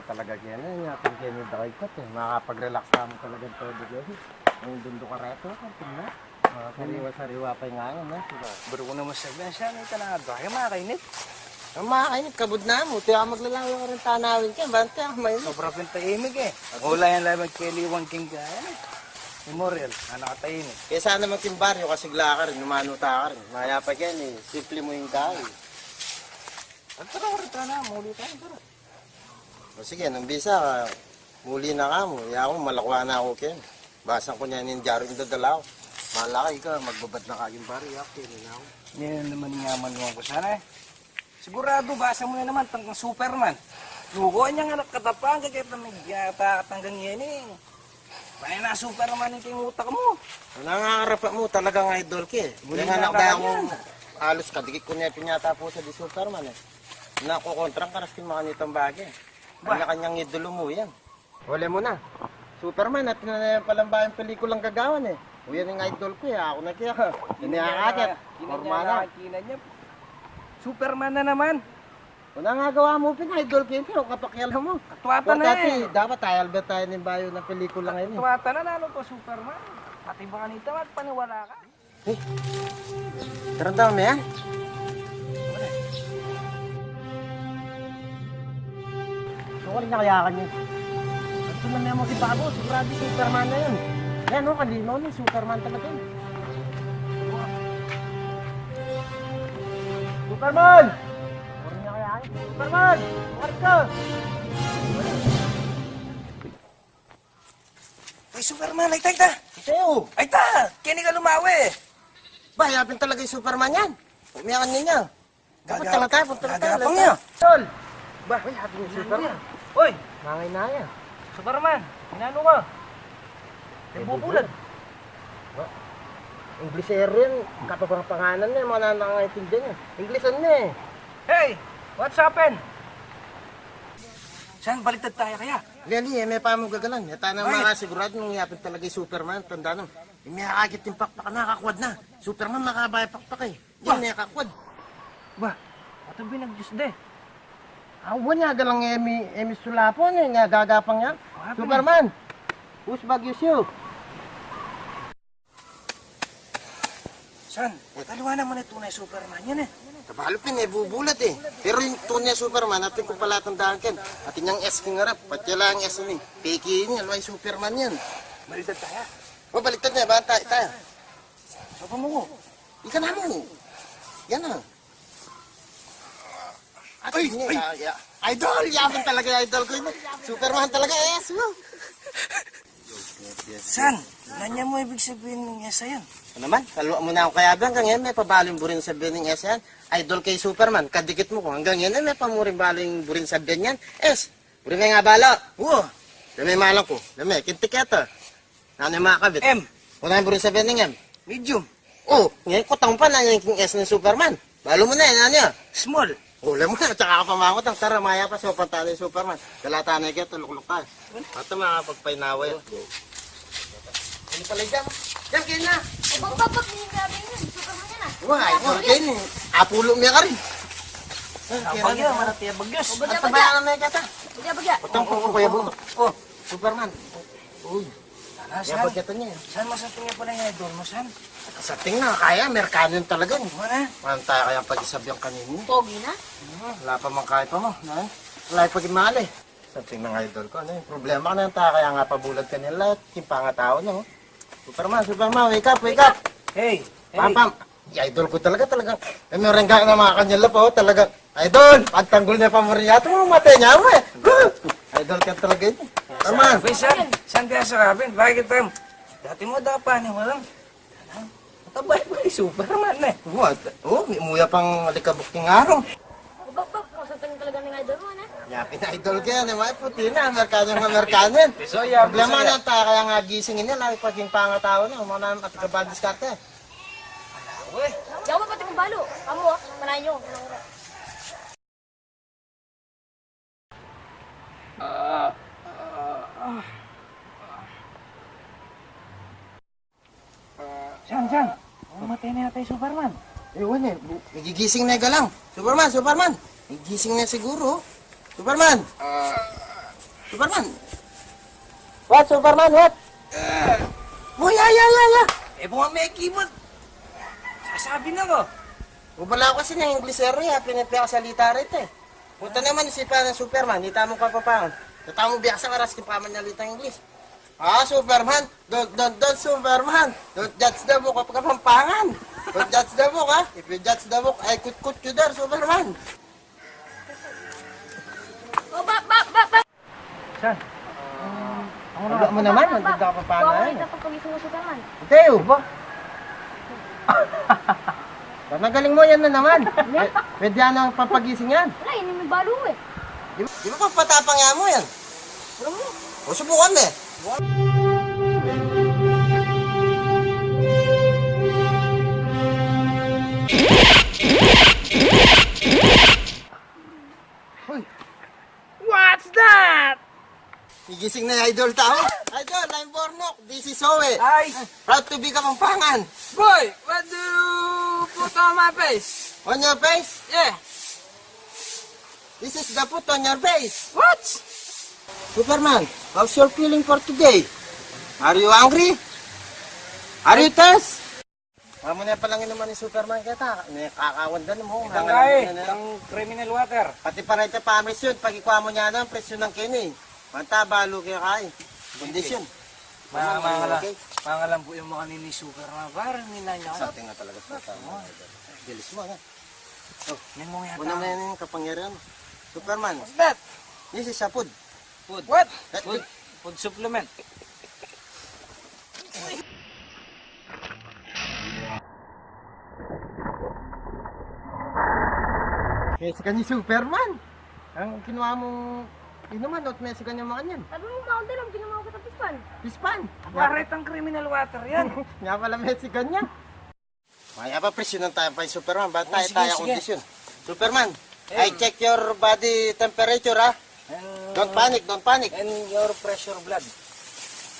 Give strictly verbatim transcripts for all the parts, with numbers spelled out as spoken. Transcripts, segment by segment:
Talaga kene, ing atin kene, dakay kat, e. Makakapag-relax tamu talaga todo kene. Ing dundukan reto, tingnan. Sariwa-sariwa pa ing atin, e. Buru ku naman sabihan, siya, ita na nga, e, makainit. Makainit, kabud na mu. Tiya maglalawa ka rin tanawin kene, bante, mainit. Sobra pin tahimik, e. Wala yan lang magkeliwang king kaya, e. Memorial, anak katahimik. Kesa naman king baryo, kasigla ka rin, numanuta ka rin. Mayapa kene, e. Simple mu ing gawi. Tara, tara, tara na, muli tayo, tara. O sige, nung bisa ka, muli na ka mu. Yaku, malakwa na ku kene. Basan ku ne ning dyaryu ing dadala ku. Bahala ka, ika, magbabad na ka king baryo, yaku, kene na ku. Yan naman ing amanuan ku sana, e. Siguradu, basa mu na naman, tanggang Superman. Nukarin yang anak katapang, kaketa mi yata tanggang yan, e. Baya na Superman ing king utak mu. Nangangarap mu, talagang idol ke. Muli na, anak, talaga daku yan. Alos kadikit ku ne pin yata pusa di Superman, e. Nakukontra, karas king makanitang bage. Bah. Kanya-kanyang idolo mu yan. Ole mu na. Superman, atin na naman palang bayung pelikulang gagawan, e. O yan ing idol ku, e. Aku na kaya. Ini akakit. Forma na. Superman na naman. Nanu ing agawa mu pin, idol ke pin, o kapakialam mu. Katuatan na, e. Dapat tayalbe tamu ning bayu nang pelikula ngeni. Katuatan na, nanu pa Superman? Pati ba kanita, magpaniwala ka? E, tara daw, men. Sorry na kaya kanya. Ito na naman si Babo, sigurado Superman na yan. Yan, o, kalimaw na, Superman talaga yan. Superman! Sorry na kaya kanya. Superman! Sorry ka! Uy, Superman, ay ta, ay ta! Ito! Ay ta! Keni ka lumawe! Ba, yapin talaga ing Superman yan. Umiyakan niya. Punta lang tayo, punta lang tayo. Gagapang niya. Tol! Ba, uy, yapin ing Superman. Uy! Mangay na yan. Superman, inanu ka? Nabubulad. Ba, English ero yan. Kapag panganan niya, mga nanangaintindihan niya. English yan, e. Hey! What's happened? San, baliktad taya kaya? Leli, e me pa mu gagalan. E tana makasiguradu nung yapin talaga ing Superman, tanda nu. Ing miyakakit ing pakpak na, kakwad na. Superman, makaba ing pakpak, e. Ba? Yan, e, kakwad. Ba? Ato binagyus de. Awan ya, galang e mi, e mi sulapon, e, nga gagapang ya. Superman, who's bagyus you? San, taluanan mu na ing tune Superman yan, e. Tabalu pin, e, bubulad, e. Pero ing tune Superman, atin kung palatandaan ken. Atin yang S king arap, pati la ing S ini. Peke ini, alwa ing Superman yan. Baliktad taya. O, baliktad na, bantay taya. Sapa mu ko? Ika na mu. Yan na. Ay, ay. Idol, yapin talaga ing idol ku ini. Superman talaga, e, S. San, nanu mu ibig sabihin ning S a yan? Ano naman? Talwa mu na ku kayabe, anggang ngeni me pa balu ing buri nang sabihan ning S a yan. Idol ke Superman, kadikit mu ku. Anggang ngeni me pa mu rin balu ing buri nang sabihan yan. S, buri me nga balu. Wo. Lame, malang ku. Lame, kinti keta. Nanu ing makakabit? M. Nanu ing buri nang sabihan ning M? Medium. O, ngeni kutang pa, nanu ing S ning Superman? Balu mu na, e, nanu ya? Small. O, lame na, tsaka ka pa mangutang. Tara, mayapa, saupan tana ing Superman. Dala tana keta, lukluk taya. Atin makapagpainawa yan. Ini pala dyan. Dyan, kaya na. Bag, bag, bag, ini grabe yun. Superman yan, a. Wa, ay, wa, kaya ini. Apulo mi ka rin. Bagya, marati a bagyus. Bagya, bagya. Bagya, bagya. Utang po ko, Kuya Bong. O, Superman. Uy. Tana, san? Bagya tana, e. San, masating ya pala ing idol mu, san? Sating na, kaya, Amerikano yan talaga, e. Mana? Mana taya kaya pag-isabi yang kanini? Pogi na? Hmm, ala pa mang kaya pa mu, na? Ala pa gimali. Sating na nga idol ku, ano ing problema? Nanu taya kaya nga pabulad kanila, king pangatau na, o. Superman, Superman, wake up, wake up! Hey, hey. Pam, pam. Ing idol ku talaga, talaga. E, merengga na mga kanyang lapa, o, talaga. Idol, pagtanggol ne pa mu rin yata, mamamatay ne mu, e. Idol ka talaga ini. Tama. Uy, san, san kaya sa kabin? Bakit, em, dati mu dapat ne, walang. Matabay pa ing Superman, e. What? O, mi-, muya pang alikabok king arum. Bak, bak, masating talaga ning idol mu, ne? Yapin idol ke, ne, may puti na, Amerikano yang Amerikano yan. Bisoy, ah, problema Bisoy, ah. Nanu taya kaya nga gising ini, ala pa king pangatau na, umana at kabandis kate. Ala, we. Yawa, pati kung balu. Amu, ah, manayan yu. San, san? Mamatay na yata ing Superman. Ewan e, bu-, nagigising na galang. Superman, Superman! Nagigising na siguro. Superman! Ah, Superman! What, Superman? What? Uy, ay, ay, ay, ay! E, bunga me keyboard. Sasabi na ko. Ubala ko kasi ng English, sir, eh. Pinipia ko salita rito, eh. Puta naman, isipan ng Superman. Ita mo kapapangan. Tata mo biasa ka ras kipaman niya litang English. Ah, Superman. Don't, don't, don't, Superman. Don't judge the book of Kapampangan. Don't judge the book, ha? If you judge the book, I could cut you there, Superman. O, ba, ba, ba, ba. Saan? Ang Wala mo naman, ang ganda ka pa pala, eh. Ito, ba? Ba, magaling mo, yan na naman. Pwe-, pwede yan ang pampagising yan. Wala, yun yung balo mo, eh. Di, di ba pagpatapang nga mo yan? Alam mo? O, subukan mo, eh. Uy! What's that? Gigising na yung idol tau. Idol, I'm Bornok. This is Owe. Hi. Proud to be Kapampangan. Boy, what do you put on my face? On your face? Yeah. This is the put on your face. What? Superman, how's your feeling for today? Are you hungry? Are you thirsty? Amo na palang inuman ni Superman keta, ne, kakawan da na mo. Itang Nangalan kay, na na. Itang criminal water. Pati pa na ito, pamis yun. Pagikuha mo niya na, presyo ng kini. Manta, balo kaya kay. Kondisyon. Mga, mga, okay. Mga lang po yung mga nini Superman. Parang nila niya. Something nga talaga sa tama. Bilis mo, ha? Oh, may mo yata. Una mo yan yung kapangyarihan. Superman. What's that? This is a food. Food. What? Food, food supplement. Mesikan ni Superman. Ang kinuha mong inuman, ot mesikan yung mga yan. Sabi mo, maunti lang, ginawa ko sa pispan. Pispan? Para itang criminal water yan. Nga pala, mesikan niya. Maya pa, presyo ng tayo pa yung Superman. Ba't tayo, sige, tayo sige. Kondisyon? Superman, I check your body temperature, ha? And, don't panic, don't panic. And your pressure blood.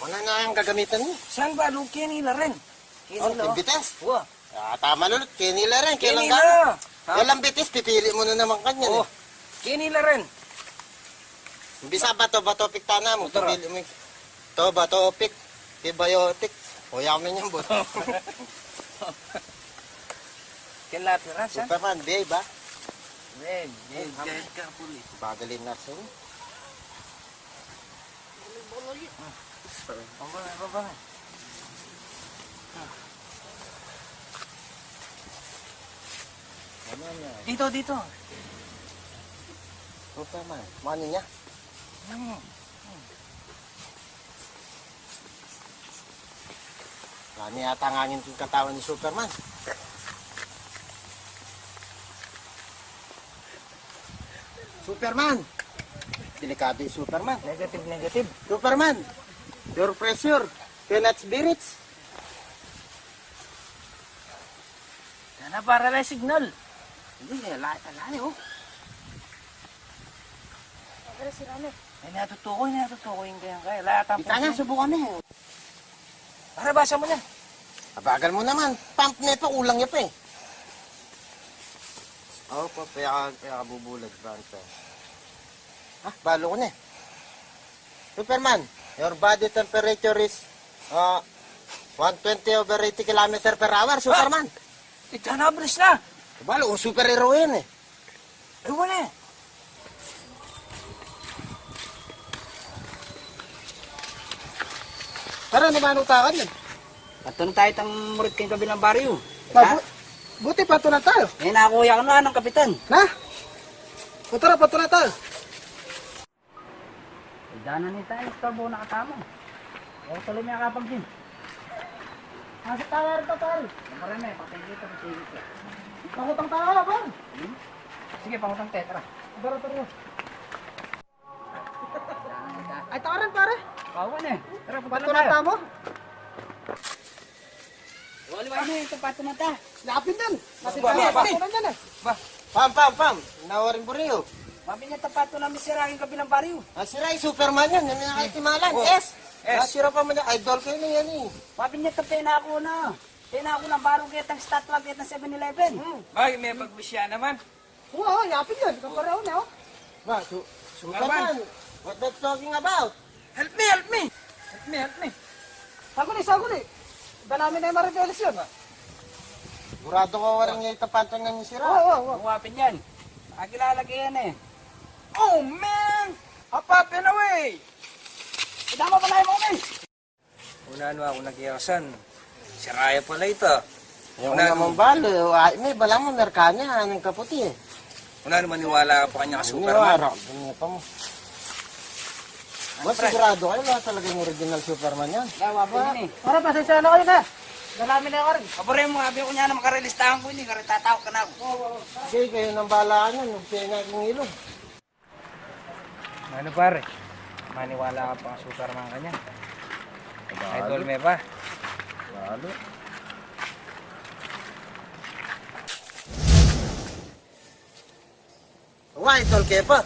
Wala na ang gagamitan niya. Saan ba? Lu-, kenila rin. Oh, kenila, oh. Bitis? Wa. Ah, tama, Lulut. Kenila rin. Kenila. Kailangan. Ha? Walang bitis, pipili mo na naman kanyan, oh, eh. Kenila rin. Bisa bato, bato, piktana mo. Motor, ah. Pipili mo. To, bato, pik. Antibiotic. O, yaman yan, bot. Kailangan, sir. Superman, behave, ha? Behave, behave. Carefully. Bagal yung nurse, eh. Baba, baba. Ano yan? Dito, dito. Superman, mani niya? Hmm. Lami yata ang angin king katawan ni Superman. Superman! Delikado yung Superman. Negative, negative. Superman! Your pressure, ten at spirits. Sana para lang signal. Hindi, eh, ala, ala, eh, oh. Para si Rano. Ay, natutukoy, natutukoy yung kaya, kaya. Lata. Kita niya, subukan mo. Para basa mo na. Abagal mo naman. Pump na pa, kulang niya pa eh. Opo, kaya, kaya kabubulad ba ito? Ah, balo ko na eh. Superman, your body temperature is, ah, one twenty over eighty kilometer per hour, Superman. Ah! Itana, bris na. Balo, kung superhero yan eh. Ewan eh. Tara, naman utakan yan. Patun tayo tang murit keng kabilang baryo. Mabu-, buti patun na tayo. Eh, nakuya ko na ng kapitan. Na? O, tara, patun na tayo. Dana ni tayo, istorbo na katamu. O, tuloy may akapag-gym. Nasa tawa rin pa, pare. Ang marami, patay dito, patay dito. Pangutang tayo, pare. Hmm? Sige, pangutang tayo, tara. Tara, tara. Ay, tara rin, pare. Kawan eh. Tara, punta na tayo. Patun na tayo mo? Wali, wali, ito, patun na ta. Lapin din. Lapin din, eh. Ba, pam, pam, pam. Nawarin buriyo. Mabin niya tapat ko na misira yung kabilang baryo. Ah, sira yung Superman yan. Yan yung nakatimalan. Oh. Yes. Yes. Nasira pa man yung idol kayo na yan eh. Mabin niya tapena ako na. Tena ako ng baro kitang statwa, kitang Seven Eleven. Hmm. Ay, may pagwisya naman. Oo, yapin yun. Kapareho na, oh. Ba, su-, Superman. What they talking about? Help me, help me! Help me, help me! Saguli, saguli! Dalamin na ing Maribel yan. Sigurado ka waring itapat na ni sira. Oo, oo, oo. Buwapin yan. Agilalagay yan e. Oh, man! Apa pinaway! Idama pala yung mga. Una nu aku nagkekasan. Sira ya pala ita. Yung una naman bali, ay, may bala mo, Merkanya, anong kaputi e. Una nu maniwala ka pa kanya ka Superman. Wara, ganyan pa mo. Boss, sigurado kayo, wala talaga yung original Superman yan. Dawa pa ini. Para pasensya na kayo na. Dalamin na kayo rin. Kabure mo, abi ko niya na makarelistahan ko ini, kare tatawag ka na ako. Sige, kayo nang bahala niyan, magsiya nga akong ilog. Ano pare? Maniwala ka pa kang Superman kanyan? Idol me pa. Lalo. Wa, idol ke pa.